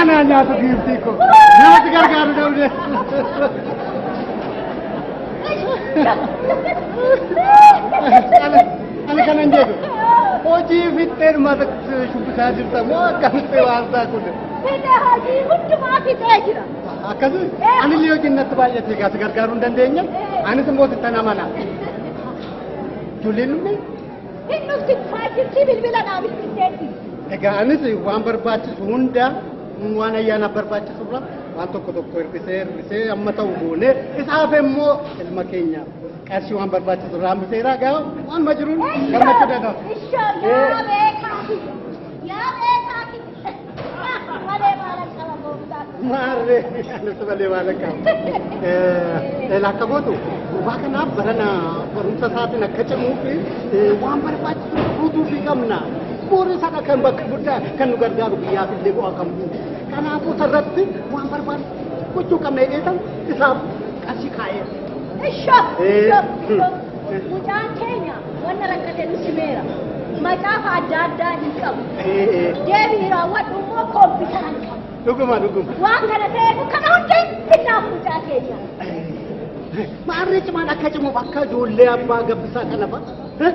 Ana nyaata giiftii koo namatti gargaaru dhabde. Ani kanan jedhu hojii fixxee dhumata shubbisaa jirta moo akkamitti waan isaa kun? Fixee hojii hundumaa fixee jira. Akkasii anillee hojiin natti baay'ate egaa si gargaaruu hin dandeenye anis immoo sittan amana. Ijoolleen dhumne? Hin dhufti faajjirtii bilbila naa bilbilteetti. Egaa anis waan barbaachisu hunda waan ayyaanaaf barbaachisu irra waan tokko tokko hir'isee amma ta'u goonee isaaf immoo ilma keenya qarshii waan barbaachisu irraa hambiseera gaa waan ma jiruun gammachuu danda'a. Ishoo yaa beekaati yaa beekaati malee maalan qaba gooftaa. Maarree anis malee maalan qaba. Akka gootu gurbaa kanaaf barana barumsa isaatiin akka cimuu fi waan barbaachisu guutuu fi qabna. Boori sana kan bakka guddaa kan nu gargaaru biyyaaf illee bu'aa kan buusu. Kanaafuu sarratti waan barbaadu gochuu qabna jedheetan isaaf qarshii kaa'eera. Ishoo mucaan keenya wanna rakkate nu simeera. Macaafa adda addaa hin qabu. Deebii raawwadhu immoo koompitara hin qabu. Dhuguma dhuguma. Waan kana ta'eef kana hunda finnaaf mucaa keenya. Maarree cimaan akka cimuuf akka ijoollee abbaa gabbisaa kana fa'a.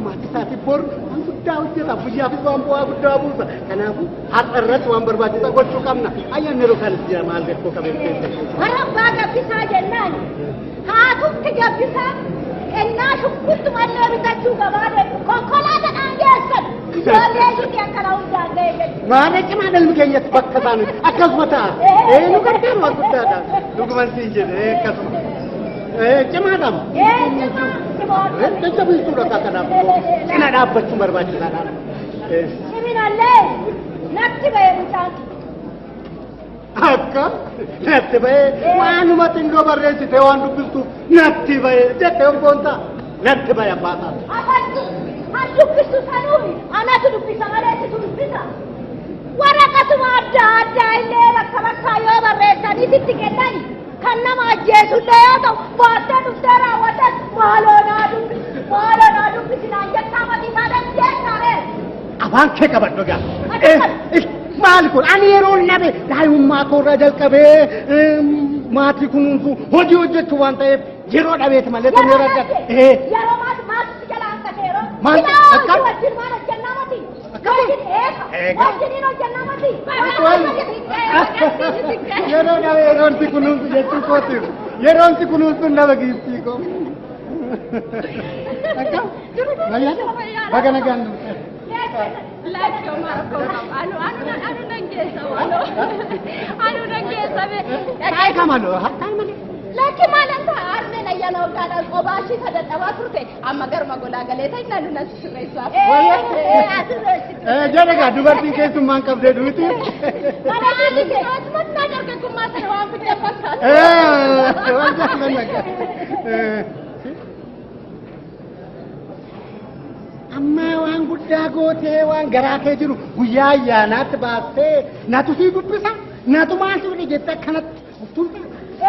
Maatii isaatiif bor waan guddaa hojjeta biyyaafis waan bu'aa guddaa buusa. Kanaafuu har'a irratti waan barbaachisaa gochuu qabna. Ayyaanni yeroo kanas jira maal rakkoo qabeen keessa. Warra abbaa gabbisaa jennaan haatutti gabbisaa ennaa shunkurtumallee bitachuu gabaa deemu konkolaataadhaan geessan ijoollee ishee akkana hundaan ga'e jechuudha. Maarree cimaan ilmi keenyatti bakka isaanii akkasuma ta'a. Nu gargaaru waan guddaadha. Dhuguman siin jedhe akkasuma. Cimaadhaam. Jajjabeessuudha akka kanaaf cina dhaabbachuun barbaachisaadha. Ciminallee natti ba'e mucaan. Akka natti ba'e waanuma xinnoo barreessite waan dubbistuuf natti ba'e jettee hongoonta natti ba'e abbaa ta'a. Afantu han dubbistu sanuufi anatu dubbisa malee situ dubbisa. Waraqatuma adda addaa illee bakka bakkaa yoo barreessanii sitti kennani. Kan nama ajjeesullee yoo ta'u baattee dhuftee raawwatan maaloo naa dubbisi maaloo naa dubbisi naan jettaa matii isaa dandeessaa ree. Afaan kee qabadhu egaa. Maali kun ani yeroo nabe daa'imummaa koorraa jalqabee maatii kunuunsu hojii hojjechuu waan ta'eef yeroo dhabeeti malee tun yeroo adda. Yeroo maal maaltu jala hanqate yeroo. Maal akka? Wajjin maal hojjannaa mati? Wajjin eeka. Wajjiniin hojjannaa mati? Yeroo dhabe yeroon si kunuunsu jechuu kootiif yeroon si kunuunsu nama giiftii koo. Akka? Baga nagaan dhufte. Lakki homaa rakkoo qabu. Anu anu nan geessa maaloo. Anu nan geessa be. Taa'ee kamaloo hattaan malee. Lakki maalan ta'a harmeen ayyaana waggaadhaan qobaa ishii sadadhabaa turte amma garuma golaa galee ta'in anu nan sirreessuuf. Jedhe egaa dubartiin keessummaan qabdee duuti. Mana jirti asumatti dargaggummaa sana waan fidee fakkaata. Waan jaallanna. Amma waan guddaa gootee waan garaa kee jiru guyyaa ayyaanaatti baastee natu sii dubbisa natu maal si godhe jettee akkanatti of tuulta.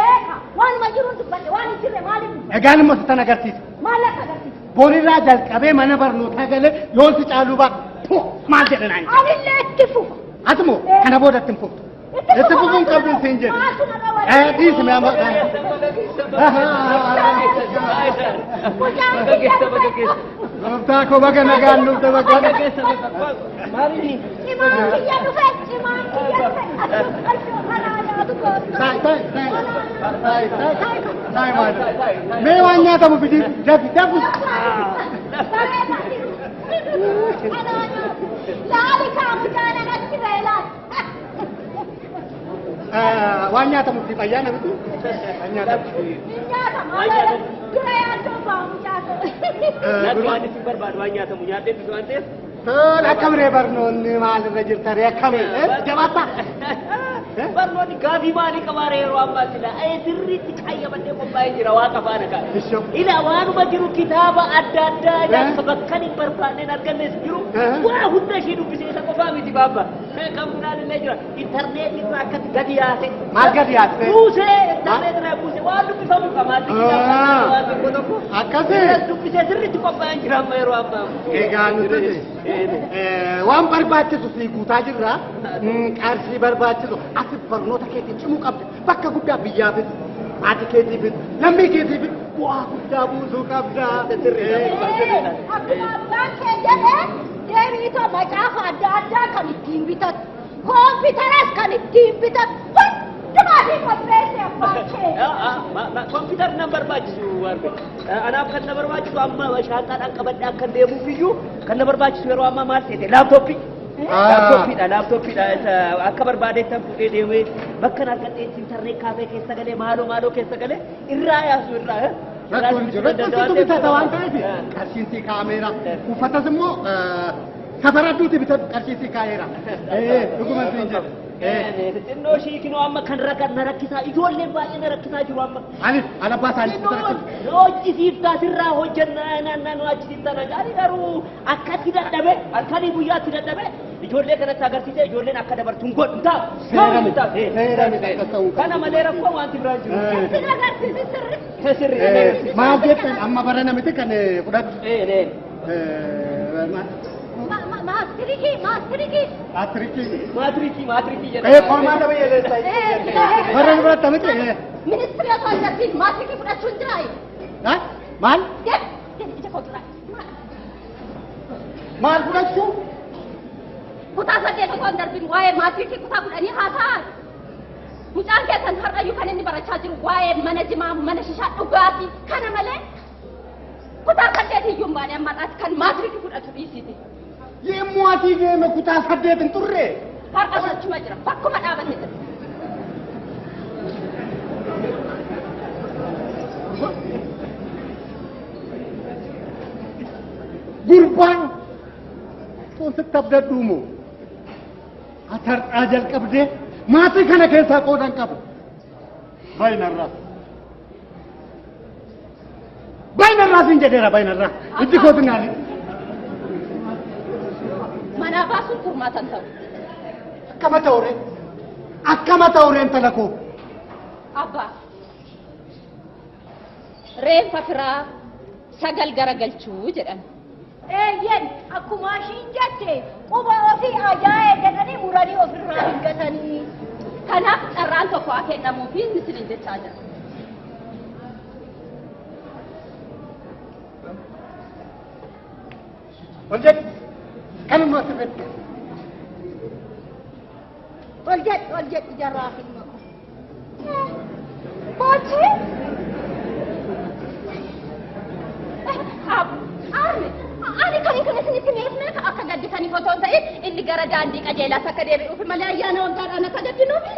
Eeka waanuma jiruun dubbadhe waan hin jirre maaliif dubbadhe? Egaan immoo sitan agarsiisa. Maal akka agarsiisa? Borirraa jalqabee mana barnootaa galee yoon si caaluu baatu maal jedhe naan. Anillee itti fufa. Ati moo kana booda itti hin fuftu. Itti fufuun qabdu siin jedhe. Maaltu na dhawwa? Dhiisi mee amma. Gooftaa koo baga nagaan dhufte baga. Cimaan kiyya dhufe cimaan kiyya dhufe. Anaa nyaatu gooftaa. Ta'i ta'i ta'i ta'i ta'i ta'i maal. Mee waan nyaatamu fidi dafi dafi. Laali kaamucaan anatti ba'e laali. Waan nyaatamu fidi ayyaana miti. Waan nyaatamu. Hin nyaatamu. Dura yaaddoo ba'a mucaa koo. Nyaanni waan isin barbaadu waan nyaatamu nyaatee bitu waan ta'eef. Tole akkamiree barnoonni maalirra jirta ree akkamii jabaata. Barnoonni gaafii maalii qabaare yeroo ammaatti laa sirriitti qayyabadhee qophaa'ee jira waaqa faana kaa. Ila waanuma jiru kitaaba adda addaa akka bakka hin barbaanneen argannes jiru waa hunda ishee dubbisee isa qofaa miti baabba. Kan biraan illee jira intarneetii irraa akkatti gadi yaase. Maal gadi yaase? Buusee intarneetii irraa buusee waan dubbifamu qaba. Waan tokko tokko. Akkasii. Dubbisee sirriitti qophaa'ee jira amma yeroo ammaa. Egaa nuti waan barbaachisu si guutaa jirra. Qarshii barbaachisu ati barnoota keetiin cimuu qabda. Bakka guddaa biyyaafis, maatii keetiifis, lammii keetiifis bu'aa guddaa buusuu qabda. Akkuma abbaan kee jedhee deebiitoo macaafa adda addaa kan ittiin bitatu, kompiitaras kan ittiin bitatu hundumaa fi qopheesse abbaan kee. Kompiitarri nan barbaachisu warbe. Anaaf kan na barbaachisu amma shaantaadhaan qabadhee akka deemuuf iyyuu kan na barbaachisu yeroo ammaa maal seete laaptooppii. Laaptooppiidha laaptooppiidha akka barbaadeettan fuudhee deemee bakka argadhee intarneet kaafee keessa galee maaloo maaloo keessa galee irraa yaasu irraa. Rakkoon jiru rakkoon bitata waan ta'eef qarshiin sii kaa'ameera. Uffatas immoo safaradduuti bitatu qarshiin sii kaa'eera. Dhuguma siin jedhu. Xinnoo ishii kinoo amma kan na rakkisaa ijoolleen baay'ee na rakkisaa jiru amma. Anis alabbaa isaanii rakkisa. Hojjisiiftaa sirraa hojjannaa naannoo achisiiftaa na jaali garuu akkatti dadhabe halkanii guyyaatti dadhabe ijoollee kanatti agarsiise ijoolleen akka dabartu hin godhu ta'a. Seera miti seera miti akkas ta'uu Kana malee rakkoo wanti biraan jiru. Itti agarsiisi sirri. Sirri. Maal jettan amma barana miti kan fudhatu. Maatirikii maatirikii. Maatirikii. Maatirikii maatirikii jedhama. Qormaata biyya Barana fudhatta miti. Ministirii osoo hin darbiin maatirikii fudhachuun jiraayi. Maal? Deem deem ija koo duraa. Maal fudhachuu? Kutaa 8 osoo hin darbiin waa'ee maatirikii kutaa 10 haasa'an. Mucaan keessan har'ayyuu kan inni barachaa jiru waa'ee mana jimaa mana shishaa dhugaatii kana malee kutaa 8 iyyuu hin baane amma har'aatti kan maatirikii fudhatu dhiisiti. Yemmuu asii deeme kutaa 8 hin turre. Har'a achuma jira bakkuma dhaabate jira. Gurbaan sun sitti abdadhuumoo? Ati har'aa jalqabdee maatii kana keessaa qoodan qabu. Baay'inarraa. Baay'inarraa siin jedheera baay'inarraa. Ijji kootu naali. Manaa baasuun furmaata hin ta'u. Akkama ta'u ree? Akkama ta'u ree intala koo? Abbaa. Reenfa firaa 9 garagalchuu jedhan. Eeyyen akkuma ishiin jette quba ofii ajaa'ee jedhanii muranii ofirraa hin gatanii. Kanaaf carraan tokko haa kennamuufi inni isiniin jechaa jira. Ol jedhi kanuma si fedhe. Ol jedhi ol jedhi jarraa filma. Boochee? Arme ani kan kan isinitti meef akka gaddisaniif otoo hin ta'in inni gara daandii qajeelaatti akka deebi'uuf malee ayyaana waggaadhaan akka gaddinuufi.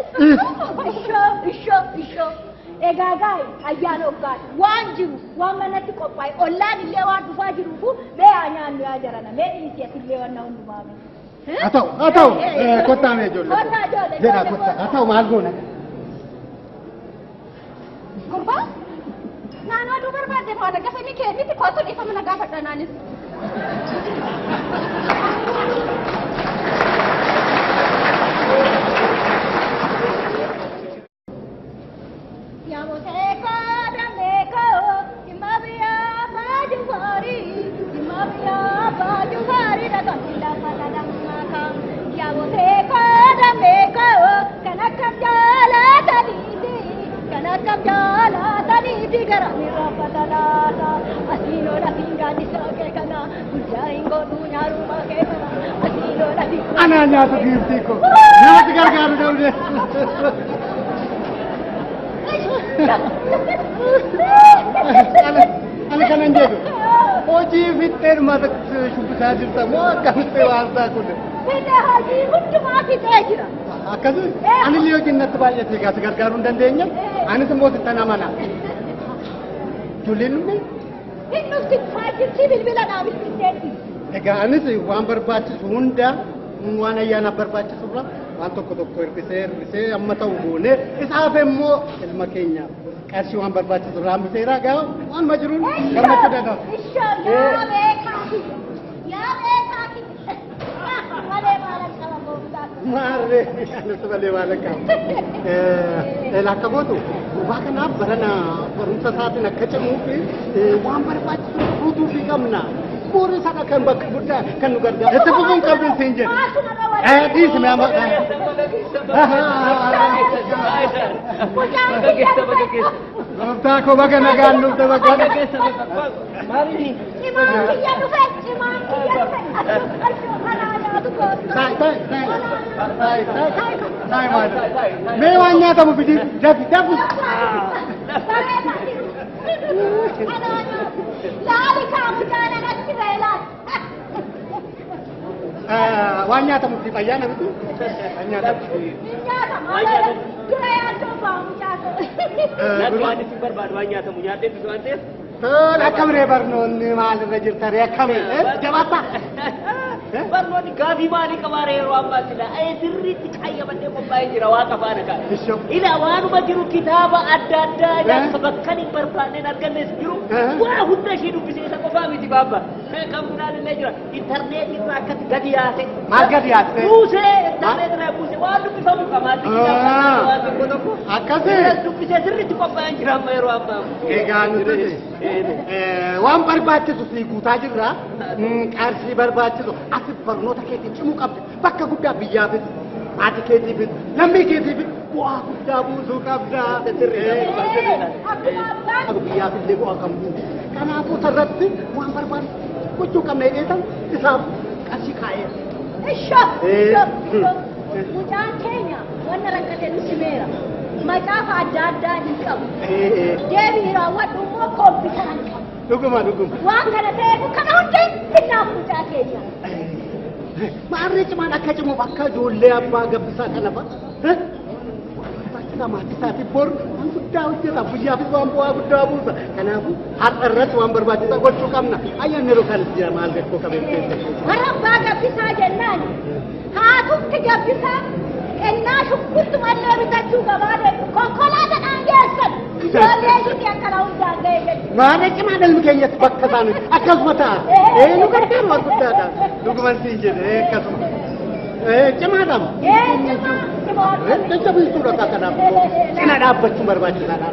Ishoo ishoo ishoo Egaa gaa'e ayyaana waggaadha waan jiru waan manatti qophaa'e ollaan illee waan dhufaa jiruufu mee haa nyaannu yaa jarana mee dhiisi asillee waan na hundumaa mee. Haa ta'u haa ta'u kottaa mee ijoollee. Kottaa ijoollee. Jedhaa kottaa haa ta'u maal goona. Gurbaa naannoo aduu barbaadde maal gafa ni kenniti kootu dhiifama na gaafadha naanis. Anaa nyaata giiftii koo nyaati gargaaru dhabde. Ani kanan jedhu hojii fixxee shubbisaa jirta moo akkamitti waan isaa kun? Fixee hojii hundumaa fixee jira. Akkasii anillee hojiin natti baay'ate egaa si gargaaruu hin dandeenye anis immoo sittan amana. Ijoolleen dhumne? Hin dhufti faajjirtii bilbila naa bilbilteetti. Egaa anis waan barbaachisu hunda waan ayyaanaaf barbaachisu irra Waan tokko tokko hir'isee hir'isee amma ta'u goonee isaaf immoo ilma keenya qarshii waan barbaachisu raambiseera gaa waanuma jiruun gammachuu danda'a. Ishoo yaa beekaati. Yaa beekaati. Malee maalan qaba gooftaa. Maarree anis malee maalan qaba. Akka gootu gurbaa kanaaf barana barumsa isaatiin akka cimuuf waan barbaachisu guutuufii qabna. Bu'uura isaa kan bakka guddaa kan nu gargaaru. Itti fufuun qabdu siin jedhe. Dhiisi mee amma. Gooftaa koo baga nagaan dhufte baga. Cimaan kiyya dhufe, cimaan kiyya dhufe. Kanaa nyaatu gooftaa. Ta'i ta'i ta'i. Ta'i ta'i ta'i maal. Mee waan nyaatamu fidi dafi dafi. Laali kaamucaan anatti beelaan. Waan nyaatamu fidi fayyaa namatti. Waan nyaatamu. Hin nyaatamu. Dura yaaddoo baamucaa ta'e. Nyaanni waan isin barbaadu waan nyaatamu nyaadhee bisu waan ta'eef. Tole akkamree barnoonni maalirra jirta ree akkamree jabaata. Barnoonni gaafii maalii qabaare yeroo ammaatti laa sirriitti qayyabadhee qophaa'ee jira waaqa faana kaa'e. Ila waanuma jiru kitaaba adda addaa akka bakka hin barbaanneen argannes jiru waa hunda ishee dubbisee isa qofaa miti baabba. Kan biraan illee jira intarneetii irraa akkatti gadi yaase. Maal gadi yaase? Buusee intarneetii irraa buusee waan dubbifamu qaba. Waan tokko tokko. Akkasii. Dubbisee sirriitti qophaa'ee jira amma yeroo ammaa. Egaa nuti waan barbaachisu si guutaa jirra. Qarshii barbaachisu ati barnoota keetiin cimuu qabda. Bakka guddaa biyyaafis, maatii keetiifis, lammii keetiifis bu'aa guddaa buusuu qabda. Biyyaaf illee bu'aa kan buusu. Kanaafuu sarratti waan barbaachisu gochuu qabna jedheetan isaaf qarshii kaa'eera. Ishoo! Ishoo! Mucaan keenya wanna rakkate nutti meera. Macaafa adda addaa hin qabu. Deebii raawwadhu immoo koompitara hin qabu. Dhuguma dhuguma. Waan kana ta'eef kana hundi finnaaf mucaa keenya. Maarree cimaan akka cimuuf akka ijoollee abbaa gabbisaa kana fa'a. Barbaachisaa maatii isaatiif bor waan guddaa hojjeta biyyaafis waan bu'aa guddaa buusa. Kanaafuu har'a irratti waan barbaachisaa gochuu qabna. Ayyaanni yeroo kanas jira maal gaggoo qabee keessa. Warra abbaa gabbisaa jennaan haatufti gabbisaa ennaa shunkurtu mallee bitachuu gabaa deemu konkolaataadhaan geessan. Ijoollee ishee akkana hundaan ga'e jechuudha. Maarree cimaan ilmi keenyas bakka isaanii akkasuma ta'a. Nu gargaaru waan guddaadha. Dhuguman siin jedhe akkasuma. Cimaadhaam. Cimaa cimaa. Jajjabeessuudha akka kanaaf. Cina dhaabbachuun barbaachisaadha.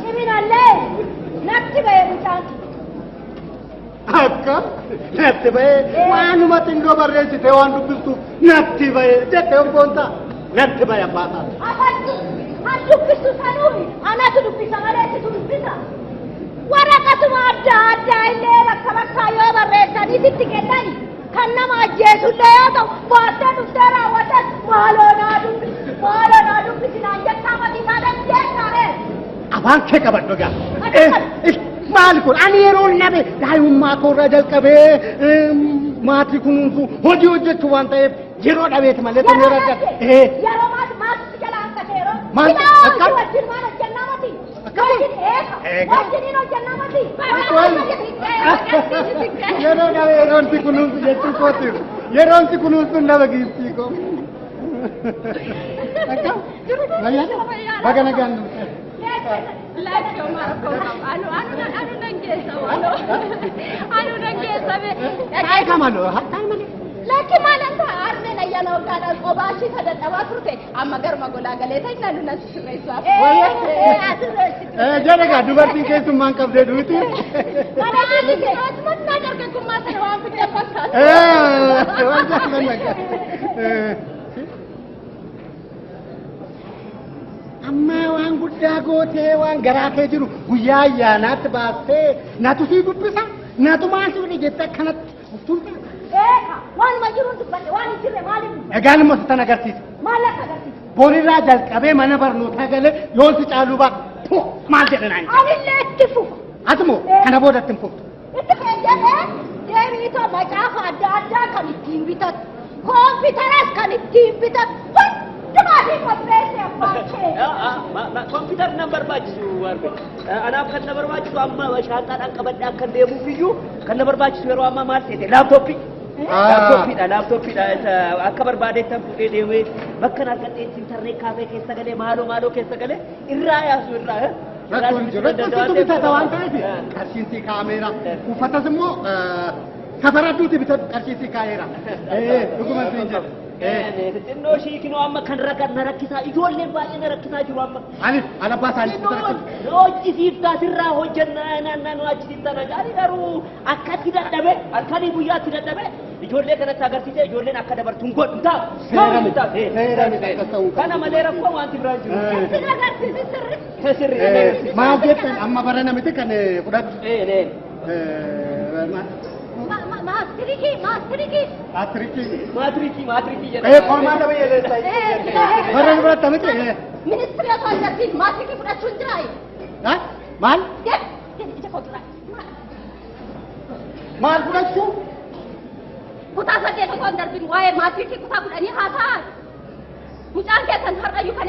Ciminallee natti ba'e mucaan. Akka natti ba'e waanuma xinnoo barreessite waan dubbistuuf natti ba'e jettee obboontaa natti ba'e abbaa ta'a. Afantu han dubbisu sanuuni anatu dubbisa malee situ dubbisa. Waraqatuma adda addaa illee bakka bakkaa yoo barreessanii sitti kennani kan nama ajjeesullee yoo ta'u baattee dhuftee raawwatan maaloo naa dubbisi maaloo naa dubbisi naan jettaa matii isaa dandeessaa ree. Afaan kee qabadhu egaa. Maali kun ani yeroo nabe daa'imummaa koorraa jalqabee maatii kunuunsu hojii hojjechuu waan ta'eef yeroo dhabeeti malee tun yeroo argate. Yeroo maati maati jala hanqate yeroo. Maal akkam? Wajjin maal hojjennaa mati? Wajjin eeka. Wajjiniin hojjennaa mati? Yeroo dhabe yeroon si kunuunsu jechuu kootiif yeroon si kunuunsu nama giiftii koo. Akkam? Baga nagaan dhufte. Lakkoo maal anu anu anu nan geessa maaloo anu nan geessa be. Taa'ee kamaloo taa'ee malee. Lakki maalan ta'a armeen ayyaana waggaadhaan qobaa ishii sadadhabaa turte amma garuma golaa galee ta'e nanu nan sirreessuuf. Jedhe gaa dubartiin keessummaan qabdee duuti. Mannaa dargaggummaa sana waan fidee fakkaatu. Waan jaalladha. Amma waan guddaa gootee waan garaa kee jiru guyyaa ayyaanaatti baastee natu sii dubbisa natu maal si godhe jettee akkanatti of tuulta. Eeka waanuma jiruun dubbadhe waan hin jirre maaliif dubbadhe? Egaan immoo sittan agarsiisa. Maal akka agarsiisa? Borirraa jalqabee mana barnootaa galee yoon si caaluu baate maal jedhe naan. Anillee itti fufa. Ati moo kana booda itti hin fuftu. Itti fayyadamee deebiitoo macaafa adda addaa kan ittiin bitatu koompitaras kan ittiin bitatu hundumaa fi qopheesse abbaan kee. Kompiitarri nan barbaachisu warbe. Anaaf kan na barbaachisu amma shaantaadhaan qabadhee akka deemuuf iyyuu kan na barbaachisu yeroo ammaa maal seete laaptooppii. Laaptooppiidha laaptooppiidha akka barbaadeettan fuudhee deemee bakka argadheetti intarneet kaafee keessa galee maaloo maaloo keessa galee irraa yaasu irraa. Rakkoon jiru. Rakkoon bitata waan ta'eef qarshiin sii kaa'ameera. Uffatas immoo safaradduuti bitatu qarshiin sii kaa'eera. Dhuguma siin jedhu. Xinnoo ishii kinoo amma kan na rakkisaa ijoolleen baay'ee na rakkisaa jiru amma. Anis alabbaa isaanii rakkisa. Hojjisiiftaa sirraa hojjannaa naannoo hojjisiiftaa na gaari garuu akkatti dadhabe halkanii guyyaatti dadhabe ijoollee kanatti agarsiise ijoolleen akka dabartu hin godhu ta'a. Seera miti akkas ta'uu. Kana malee rakkoo wanti biraan jiru. Isin agarsiisi sirri. Sirri. Maal jettan amma barana miti kan fudhatu. Maatirikii maatirikii. Maatirikii. Maatirikii maatirikii jedhama. Qormaata biyya Barana fudhatta miti. Ministirii osoo hin darbiin maatirikii fudhachuun jiraayi. Maal? Deem ija koo duraa. Maal fudhachuu? Kutaa 8 osoo hin darbiin waa'ee maatirikii kutaa 10 haasa'aa. Mucaan keessan har'ayyuu kan